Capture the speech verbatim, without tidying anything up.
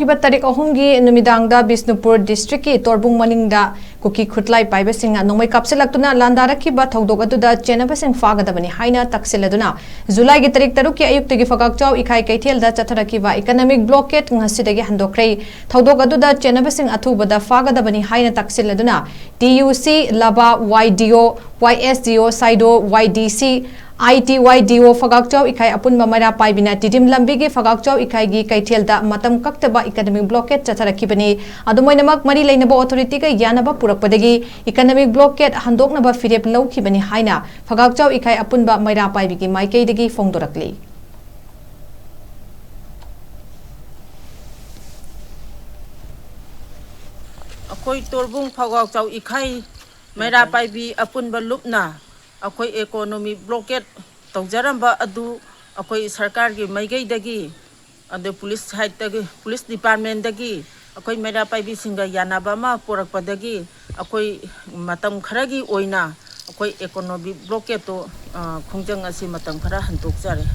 ꯍꯧꯈꯤꯕ ꯇꯥꯔꯤꯛ ꯑꯍꯨꯝꯒꯤ ꯅꯨꯃꯤꯗꯥꯡꯗ ꯕꯤꯁꯅꯨꯄꯨꯔ ꯗꯤꯁꯇ꯭ꯔꯤꯛꯀꯤ ꯇꯣꯔꯕꯨꯡ ꯃꯅꯤꯡꯗ ꯀꯨꯀꯤ ꯈꯨꯠꯂꯥꯏ ꯄꯥꯏꯕꯁꯤꯡꯅ ꯅꯣꯡꯃꯩ ꯀꯥꯞꯁꯤꯜꯂꯛꯇꯨꯅ ꯂꯥꯟꯗꯥꯔꯛꯈꯤꯕ ꯊꯧꯗꯣꯛ ꯑꯗꯨꯗ ꯆꯦꯟꯅꯕꯁꯤꯡ ꯐꯥꯒꯗꯕꯅꯤ ꯍꯥꯏꯅ ꯇꯛꯁꯤꯜꯂꯗꯨꯅ ꯖꯨꯂꯥꯏꯒꯤ ꯇꯥꯔꯤꯛ ꯇꯔꯨꯛꯀꯤ ꯑꯌꯨꯛꯇꯒꯤ ꯐꯒꯥꯛꯆꯥꯎ ꯏꯀꯥꯏ ꯀꯩꯊꯦꯜꯗ ꯆꯠꯊꯔꯛꯈꯤꯕ economic blockade ꯉꯁꯤꯗꯒꯤ ꯍꯟꯗꯣꯛꯈ꯭ꯔꯦ꯫ ꯊꯧꯗꯣꯛ ꯑꯗꯨꯗ ꯆꯦꯟꯅꯕꯁꯤꯡ ꯑꯊꯨꯕꯗ ꯐꯥꯒꯗꯕꯅꯤ ꯍꯥꯏꯅ ꯇꯛꯁꯤꯜꯂꯗꯨꯅ ꯇꯤ ꯌꯨ ꯁꯤ, ꯂꯕꯥ, ꯋꯥꯏ ꯗꯤ ꯑꯣ, ꯋꯥꯏ ꯑꯦꯁ ꯗꯤ ꯑꯣ, ꯁꯥꯏꯗꯣ, ꯋꯥꯏ ꯗꯤ ꯁꯤ, ꯑꯥꯏ ꯇꯤ ꯋꯥꯏ ꯗꯤ ꯑꯣ ꯐꯒꯥꯛꯆꯥꯎ ꯏꯀꯥꯏ ꯑꯄꯨꯟꯕ ꯃꯩꯔꯥ ꯄꯥꯏꯕꯤꯅ ꯇꯤꯗꯤꯝ ꯂꯝꯕꯤꯒꯤ ꯐꯒꯥꯛꯆꯥꯎ ꯏꯀꯥꯏꯒꯤ ꯀꯩꯊꯦꯜꯗ ꯃꯇꯝ ꯀꯛꯇꯕ economic blockade ꯆꯠꯊꯔꯛꯈꯤꯕꯅꯤ꯫ ꯑꯗꯨꯝ ꯑꯣꯏꯅꯃꯛ, ꯃꯔꯤ ꯂꯩꯅꯕ ꯑꯣꯊꯣꯔꯤꯇꯤꯒ ꯌꯥꯅꯕ ꯄꯨꯔꯛꯄꯗꯒꯤ economic blockade ꯍꯟꯗꯣꯛꯅꯕ ꯐꯤꯔꯦꯞ ꯂꯧꯈꯤꯕꯅꯤ ꯍꯥꯏꯅ ꯐꯒꯥꯛꯆꯥꯎ ꯏꯀꯥꯏ ꯑꯄꯨꯟꯕ ꯃꯩꯔꯥ ꯄꯥꯏꯕꯤꯒꯤ ꯃꯥꯏꯀꯩꯗꯒꯤ ꯐꯣꯡꯗꯣꯔꯛꯂꯤ꯫ ꯑꯩꯈꯣꯏ ꯇꯣꯔꯕꯨꯡ ꯐꯒꯥꯛꯆꯥꯎ ꯏꯀꯥꯏ ꯃꯩꯔꯥ ꯄꯥꯏꯕꯤ ꯑꯄꯨꯟꯕ ꯂꯨꯞꯅ ꯑꯩꯈꯣꯏ economic blockade ꯇꯧꯖꯔꯝꯕ ꯑꯗꯨ ꯑꯩꯈꯣꯏ ꯁꯔꯀꯥꯔꯒꯤ ꯃꯥꯏꯀꯩꯗꯒꯤ, ꯑꯗꯨ ꯄꯨꯂꯤꯁ ꯁꯥꯏꯠꯇꯒꯤ, ꯄꯨꯂꯤꯁ ꯗꯤꯄꯥꯔꯠꯃꯦꯟꯗꯒꯤ ꯑꯩꯈꯣꯏ ꯃꯩꯔꯥ ꯄꯥꯏꯕꯤꯁꯤꯡꯒ ꯌꯥꯅꯕ ꯑꯃ ꯄꯨꯔꯛꯄꯗꯒꯤ ꯑꯩꯈꯣꯏ ꯃꯇꯝ ꯈꯔꯒꯤ ꯑꯣꯏꯅ ꯑꯩꯈꯣꯏ economic blockade ꯇꯣ, ꯑ, ꯈꯣꯡꯖꯪ ꯑꯁꯤ ꯃꯇꯝ ꯈꯔ ꯍꯟꯗꯣꯛꯆꯔꯦ꯫